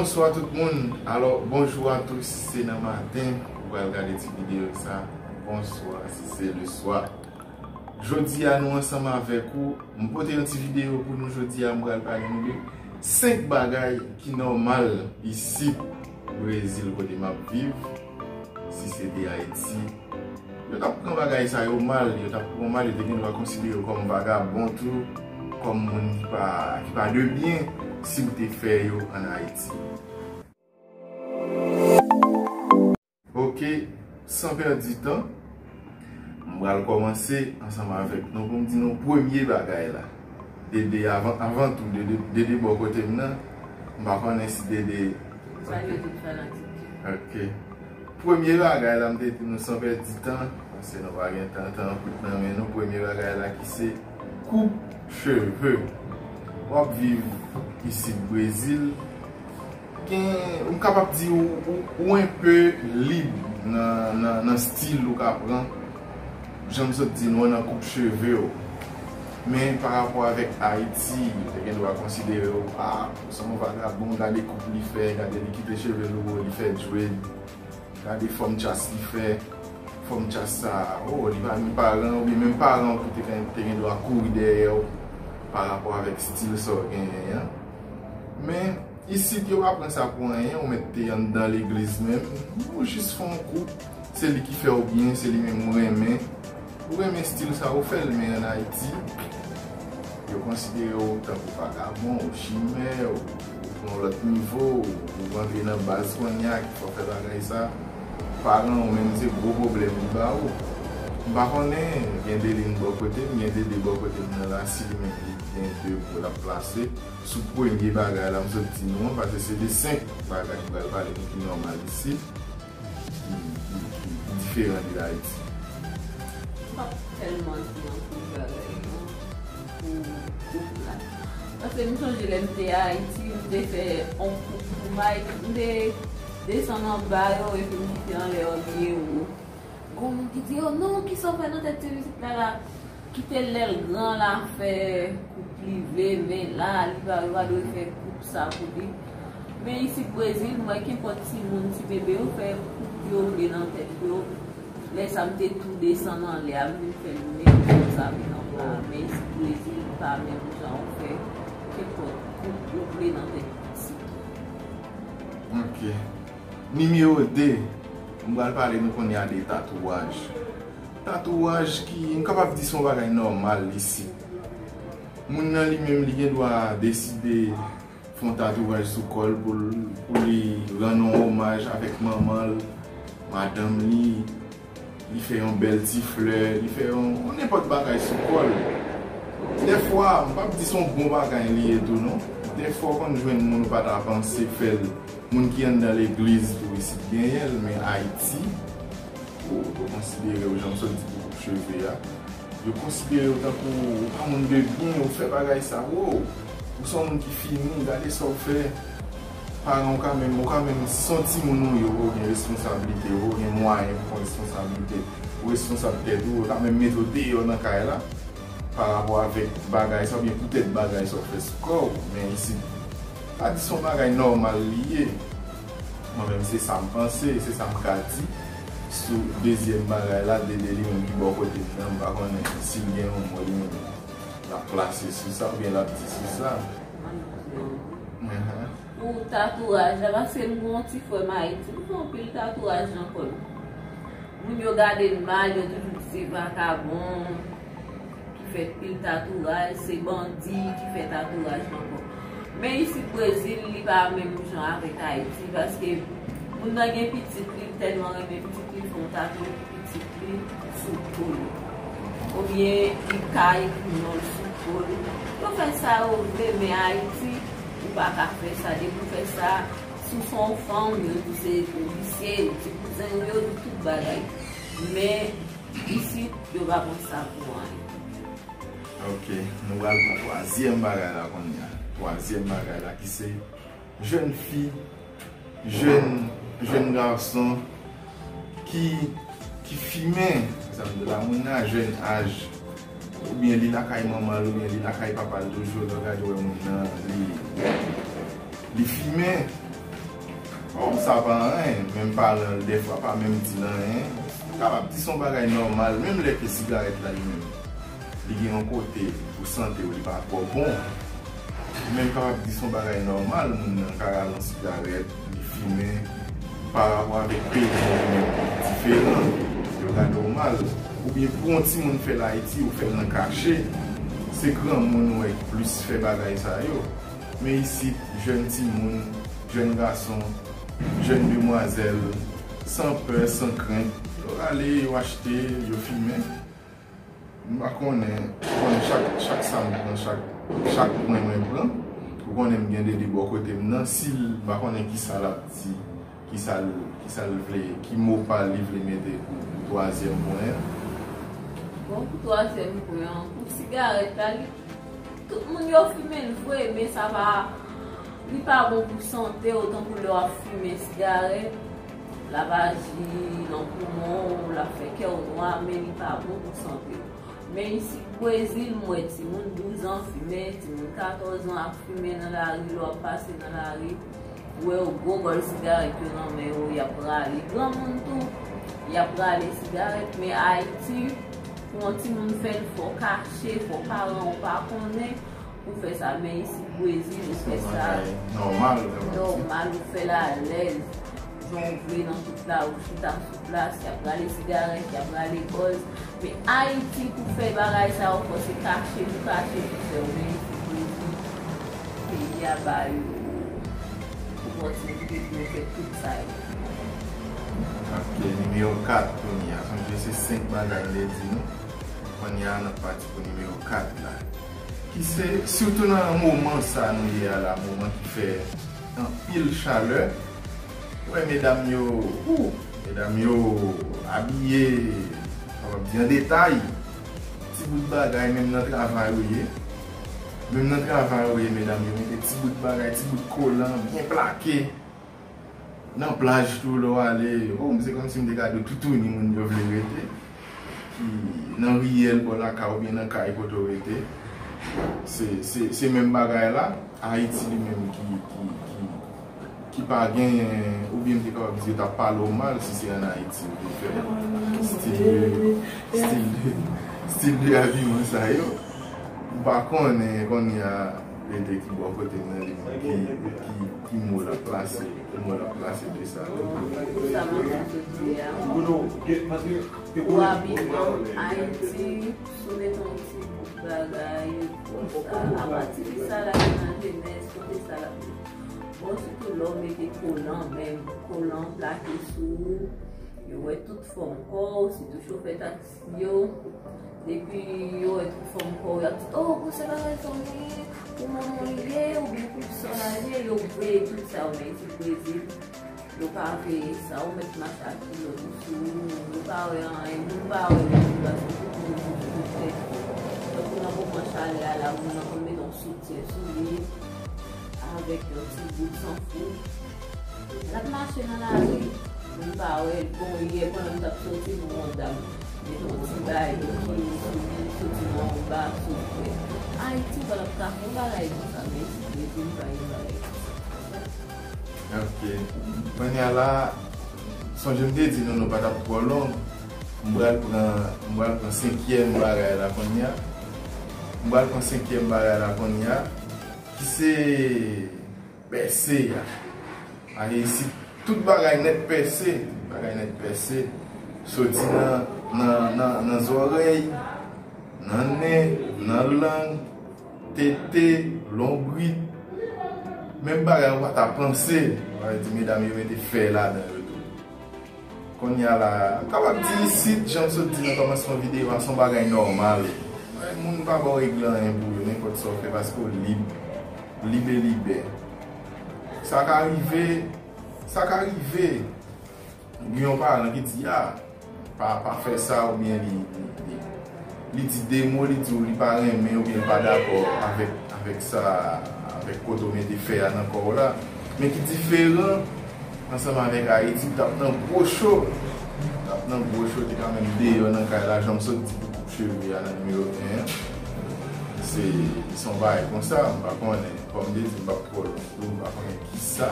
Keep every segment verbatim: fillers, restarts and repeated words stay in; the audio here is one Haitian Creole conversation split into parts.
Bonswa tout moun. Alò, bonjou a tous, si se nan maten ou pral gade ti videyo sa, bonswa si se le swa. Jodi a nou ansanm avèk ou, m pote yon ti videyo pou nou jodi a, m pral pale nou de senk bagay ki nòmal isit Brezil kote m ap viv. Si se te Ayiti, yo t ap pran bagay sa yo mal, yo t ap pran mal, yo te gen dwa konsidere w kòm vagabon tou, kòm moun ki pa, ki pa de byen, si w te fè yo ann Ayiti. Ok, san pèdi tan, m pral kòmanse ansanm avèk nou pou m di nou premye bagay la. Dede, avan, avan tou, Dede, Dede bò kote m nan, m pa konnen si Dede. Salye tout fanatik yo. Ok. Premye bagay la, m te di nou san pèdi tan, paske nou pa gen tan, tan kout nan men nou. Premye bagay la ki se koup cheve. W ap viv isit Brezil, gen, m kapab di ou, ou, ou enpe lib nan, nan, nan stil ou ka pran. Jan m sot di nou an, nan koup cheve w. Men pa rapò avèk Ayiti, yo te gen dwa konsidere w, a, se yon vagabon, gade koup li fè, gade li kite cheve l wo, li fè dread, gade fòm tchas li fè, fòm tchas sa, o, li pa ni paran, oubyen menm paran w tou te gen, te gen dwa kouri dèyè w pa rapò avèk stil sa w genyen an. Men, isit, yo pa pran sa pou anyen, ou mèt te anndan legliz menm, ou jis fè yon koup, se li ki fè w byen, se li menm ou renmen. Ou renmen stil sa, ou fè l, men ann Ayiti, yo konsidere w tankou vagabon, ou chimè, ou, ou pran lòt nivo, ou, ou rantre nan baz kounye a ki fè w fè bagay sa. Paran w menm, se gwo pwoblèm li ba ou. M pa konnen, gen Deline bò kote m, gen Dede bò kote m nan la, si li menm li gen de mo l ap plase sou premye bagay la m sot di nou an, paske se de senk bagay m pral pale nou ki nòmal isit, ki, ki, ki, ki diferan de Ayiti. M p ap tèlman di anpil bagay non pou koup la. Paske m sonje lè m te Ayiti, m te fè yon koup pou Mike, m te desann anba yo epi m kite anlè yo li wo. Gon moun ki di, "Oh non, kisa w fè nan tèt ti pitit la la?" Kite l lè l gran la fè koup li vle, men la, li pa, yo pa dwe fè koup sa pou li. Men isit Brezil, m wè kenpòt timoun, ti bebe yo fè koup yo vle nan tèt yo. Lè sa m te tou desann anlè a, m vin fè l menm jan sa vin anba. Men isit Brezil, pa menm jan ou fè kenpòt koup ou vle nan tèt pitit. Ok. Nimewo de, m pral pale nou kounye a de tatouaj. Tatouaj ki, m kapab di se yon bagay nòmal isit. Moun nan li menm, li gen dwa deside fè yon tatouaj sou kò l pou l, pou li rann yon omaj avèk manman l, madanm li, li fè yon bèl ti flè, li fè yon, yon nenpòt bagay sou kò l. Dèfwa, m p ap di se yon bon bagay li ye tou non. Dèfwa, w konn jwenn moun ou pa ta panse fè l. Moun ki anndan legliz tou isit genyen l, men Ayiti, yo, yo konsidere w, jan m sot di pou koup cheve a, yo konsidere w tankou ou pa moun de byen, ou fè bagay sa, wo, ou se yon moun ki fini, gade sa w fè. Paran w ka menm, ou ka menm, si se yon timoun ou ye, ou gen responsablite, ou gen mwayen pou pran responsablite, ou responsab tèt ou, yo ka menm mete w deyò nan kay la, pa rapò avèk bagay sa, oubyen poutèt bagay sa w fè sou kò w, men isit, pa di se yon bagay nòmal li ye. Mwen menm, se sa m panse, se sa m ka di. Sou dezyèm bagay la, Dede li menm ki bò kote m nan, m pa konnen si l gen yon mo li menm l ap plase sou sa oubyen l ap di sou sa. Ahan. Pou tatouaj la, paske m gen yon ti frè m Ayiti, li fè anpil tatouaj nan kò l. Moun yo gade l mal, yo toujou di se vakabon ki fè pil tatouaj, se bandi ki fè tatouaj nan kò. Men isit Brezil, li pa menm jan avèk Ayiti, paske moun nan gen pitit li, li tèlman renmen pitit li, li fè yon tatou pou pitit li sou po l. Oubyen li ka ekri non l sou po l. Yo fè sa yo vle, men Ayiti, ou pa ka fè sa. Depi w fè sa, si w se yon fanm, yo di se yon visye, yon ti kouzen, yo di tout bagay. Men isit, yo pa pran sa pou anyen. Ok, nou pral pou twazyèm bagay la kounye a. Twazyèm bagay la ki se jèn fi, jèn, jèn gason ki, ki fimen, sa vle di la moun nan jèn aj, oubyen li lakay manman l, oubyen li lakay papa l toujou, lè w gade w wè moun nan, li, li fimen. Bon, sa pa anyen, menm paran l dèfwa pa menm di l anyen. M kapab di se yon bagay nòmal, menm lè ke sigarèt la li menm, li gen yon kote pou sante w, li pa twò bon. Ou menm kapab di se yon bagay nòmal, moun nan ka rale yon sigarèt, li fimen, pa rapò avèk peyi nou menm ki diferan, yo ka nòmal. Oubyen pou yon timoun fè l Ayiti, ou fè l nan kache, se granmoun ou wè ki plis fè bagay sa yo. Men isit, jèn timoun, jèn gason, jèn demwazèl, san pè, san krent, yo rale, yo achte, yo fimen. M pa konnen, ou konnen chak, chak sa m pran, chak, chak pwen mwen pran, ou konnen m gen Dede bò kote m nan, si l, m pa konnen kisa l ap di, kisa l, kisa l vle, ki mo pa l li vle mete pou, pou twazyèm pwen an. Bon, pou twazyèm pwen an, pou sigarèt la, li, tout moun yo fimen l vre, men sa pa, li pa bon pou sante w, tankou lè w ap fimen sigarèt, l ap aji nan poumon w, l ap fè kè w nwa, men li pa bon pou sante w. Men isit Brezil, m wè timoun douz an fimen, timoun katòz an ap fimen nan lari, lè w ap pase nan lari, ou wè yo gwo bòl sigarèt yo nan men yo, y ap rale. Granmoun tou, y ap rale sigarèt, men Ayiti, pou yon timoun fè l, fò w kache, fò paran w pa konnen, pou fè sa, men isit Brezil, ou fè sa nòmal, ou fè l alèz, jan w vle nan tout la, ou chita sou plas, y ap rale sigarèt, y ap rale bòz. Men Ayiti, pou fè bagay sa yo, fò se kache, pou kache, pou fè w, men isit Brezil, peyi a ba yo opòtinite pou yo fè tout sa yo. Ok, nimewo kat kounye a. Sonje se senk bagay m te di nou. Kounye a, n ap pati pou nimewo kat la. Ki se, sitou nan moman sa nou ye a la, moman ki fè anpil chalè. Ou wè medam yo, ou, medam yo abiye, kapab di an detay. Ti bout bagay, menm nan travay ou ye. Menm nan travay ou ye, medam yo mete ti bout bagay, ti bout kolan, byen plake. Nan plaj tou, lè w ale, o, se kòmsi m te ka di w toutouni moun yo vle rete. Ki nan riyèl bò lakay oubyen nan kay kote w rete. Se, se, se menm bagay la. Ayiti li menm ki, ki, ki, ki pa genyen, oubyen m te kapab di yo t ap pale w mal si se ann Ayiti ou te fè stil de, stil de, stil de abiman sa yo. M pa konnen kounye a, Dede ki bò kote m nan, li menm ki, ki, ki mo l ap plase, ki mo l ap plase de sa. Pou sa m ap di jodi a, pou abiman Ayiti, si w mete yon ti bout bagay konsa, apati de sa l ap nan jenès, kote sa l ap bon, sitou lè w mete kolan, menm kolan plake sou ou, yo wè tout fòm kò w, sitou chofè taksi yo, depi yo wè tout fòm kò w, y ap di, "Oh, bon, se bagay fanmi, pou manman w li ye, oubyen pou sè w la li ye," yo veye tout sa yo, men isit Brezil, yo pa veye sa, ou mèt mache ak kilòt ou sou ou, yo pa wè anyen, moun pa wè moun, paske tout moun sou tèt. Tankou nan moman chalè a la, moun nan konn mete yon soutyen sou li, avèk yon ti bout sanfou. L ap mache nan lari, moun pa wè l. Bon, yè, pandan m t ap soti, m wè yon dam met yon ti bagay ki sou li, soti nan anba, sou kwè. Ayiti, w pa t ap ka fè yon bagay konsa, men isit Brezil, pa gen bagay konsa. Ok. Kounye a la, sonje m te di nou, nou pa t ap twò long. M pral pran, m pral pran senkyèm bagay la kounye a. M pral pran senkyèm bagay la kounye a, ki se pèse a. Paske isit, tout bagay nèt pèse, bagay nèt pèse. Soti nan, nan, nan, nan zòrèy, nan nen, nan lang, tete, lonbrit. Menm bagay ou pa ta panse, ou pa di medam yo mete fè ladan yo tou. Kounye a la, m kapab di isit, jan m sot di nan kòmansman videyo a, se yon bagay nòmal. Moun pa ba w regle anyen pou yo, nenpòt sa w fè, paske w lib, lib e libè. Sa ka rive, sa ka rive. Gen yon paran ki di, "A, pa, pa fè sa," oubyen li, li, li, li di de mo, li di w li pa renmen oubyen li pa dakò avèk, avèk sa, avèk kote w mete fè a nan kò w la. Men ki diferan ansanm avèk Ayiti, w t ap nan gwo cho. W t ap nan gwo cho, te ka menm deyò nan kay la, jan m sot di pou koup cheve a nan nimewo en an. Se, se yon bagay konsa, m pa konnen. Kòm m te di, m p ap twò long tou, m pa konnen kisa.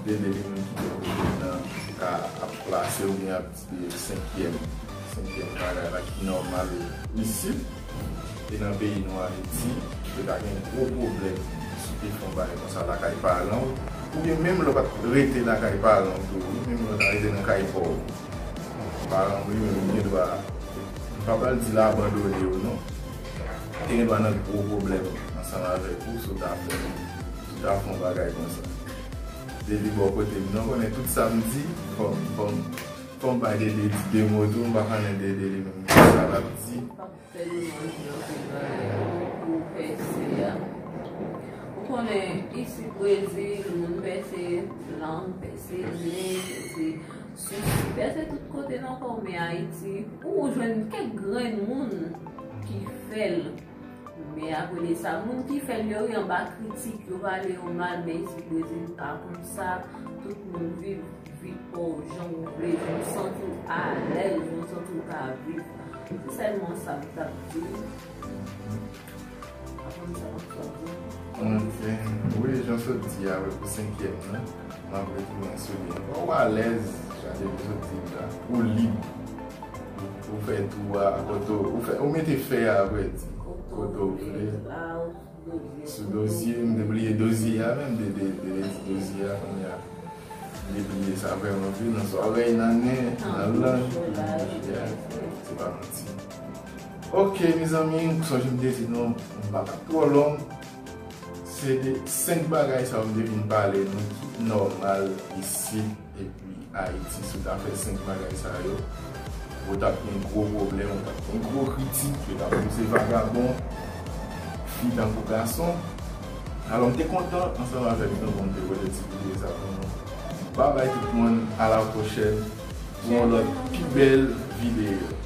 Dede li menm ki gen pwoblèm nan ka ap plase oubyen ap di senkyèm, senkyèm bagay la ki nòmal isit. E nan peyi nou Ayiti, ou ta gen gwo pwoblèm si w te fè yon bagay konsa lakay paran w, oubyen menm lè w pa t rete lakay paran w tou, wi, menm lè w ta rete nan kay pa w. Paran w li menm li gen dwa, m pa pral di l abandone w non, te gen dwa nan gwo pwoblèm ansanm avèk ou si w ta fè, si w ta fè yon bagay konsa. Depi bò kote m nan, konnen tout sa m di, fò m, fò m, fò m bay Dede di de mo tou, m pa konnen Dede li menm ki sa l ap di. Fè demann nan pou bagay yo, pou pèse a. Ou konnen, isit Brezil, moun pèse lang, pèse nen, pèse sousi, pèse tout kote nan kò w, men Ayiti, ou jwenn kèk grenn moun ki fè l. Men apre de sa, moun ki fè l yo, yo anba kritik, yo pale yo mal, men isit Brezil, pa konsa, tout moun viv vi pa w jan w vle, jan w santi w alèz, jan w santi w ka viv. Se sèlman sa m t ap di. Aprann sa m ap sòti. Ok. Wi, jan w sot di a, wi, pou senkyèm nan, m ap retounen sou li ankò. Ou alèz, jan Dede sot di la. Ou lib. Ou fè tou a, kote w, ou fè, ou mete fè a, vrè di. Kote w vle. Sou dozye, m te bliye dozye a menm, de, de, de, de dozye a, kounye a. M te bliye sa vrèman vre, nan zòrèy, nan nen, nan lang. Yeah, se pa manti. Ok, mezanmi, sonje m te di nou, m pa t ap twò long. Se de senk bagay sa yo m te vin pale nou ki nòmal isit epi Ayiti. Si w ta fè senk bagay sa yo, ou t ap gen gwo pwoblèm, ou t ap gen gwo kritik, yo t ap di w se vagabon, fi tankou gason. Alò, m te kontan ansanm avèk nou pou m te pote ti videyo sa pou nou. Babay tout moun, a la pwochèn pou yon lòt pi bèl videyo.